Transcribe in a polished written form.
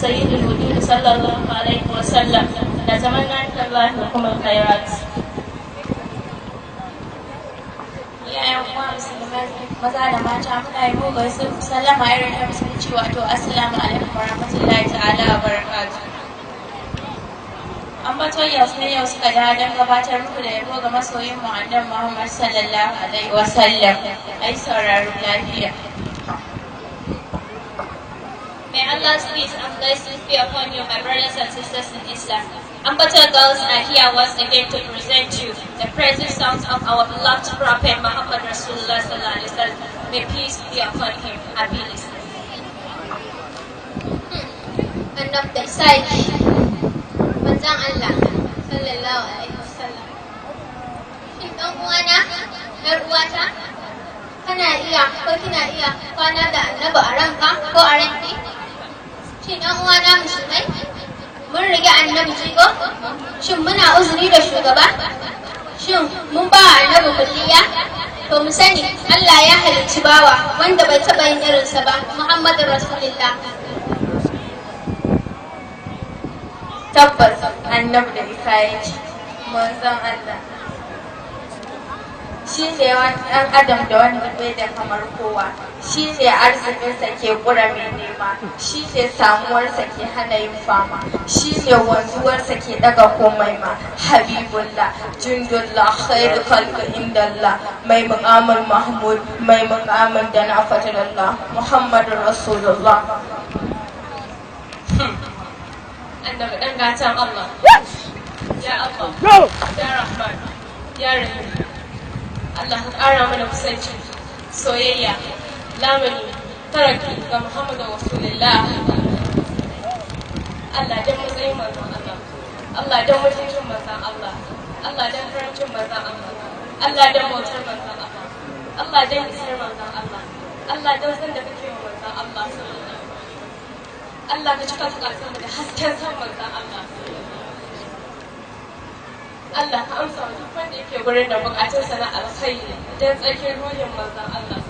سيد الوجود صلى الله عليه وسلم. نتمنى من الله لكم الخيرات. Ya uwa musulmai maza da mata, muna yi muku sallama irin ta Musulunci, wato assalamu alaikum wa rahmatullahi ta'ala wa barakatuh. Ambaton yau ne yau suka dawo don gabatar muku da yabo ga masoyin mu Annabi Muhammad sallallahu alaihi wa sallam. Ai sauraro lafiya. May Allah's peace and blessings be upon you, my brothers and sisters in Islam. Ambato girls are here once again to present you the praising songs of our beloved Prophet Muhammad Rasulullah sallallahu alaihi wasallam. May peace be upon him. Happy listening. Annabi da saki manzon Allah sallallahu alaihi wasallam. Shin ɗan uwana, ƴar uwata, kana iya ko kina iya kwana da Annabi a ranka ko a ranki? Shin ɗan uwana musulmai, mun rige Annabi jigo? Shin muna uzuri da shugaba? Shin mun ba Annabi kulliya? To mu sani, Allah ya halicci bawa wanda bai taɓa yin irinsa ba, Muhammadu Rasulullah. Tabbas Annabi da isa yake, manzon Allah. Shi ne ɗan adam da wanda bai da kamar kowa. Shi ne arzikinsa ke ƙura mai nema. Shi ne samuwarsa ke hana yin fama. Shi ne wanzuwarsa ke daga komai ma. Habibullah, jundullah, khairu khalqi indallah, mai muqamul mahmud, mai muqamin da na fatarallah, Muhammadu Rasulullah. Annabi ɗan gatan Allah. Ya Allah, ya Rahman, ya Rahim. Allah ka ƙara mana kusanci, soyayya, lamuni, taraki ga Muhammadu Rasulullah. Allah dan matsayin manzon Allah. Allah dan mutuncin manzon Allah. Allah dan karancin manzon Allah. Allah dan bautar manzon Allah. Allah dan isar manzon Allah. Allah dan san da kake wa manzon Allah sallallahu alaihi wasallam. Allah ka cika zukatanmu da hasken san manzon Allah. Allah ka amsa wa duk wanda yake gurin da bukatunsa na alkhairi dan tsarkin ruhin manzon Allah.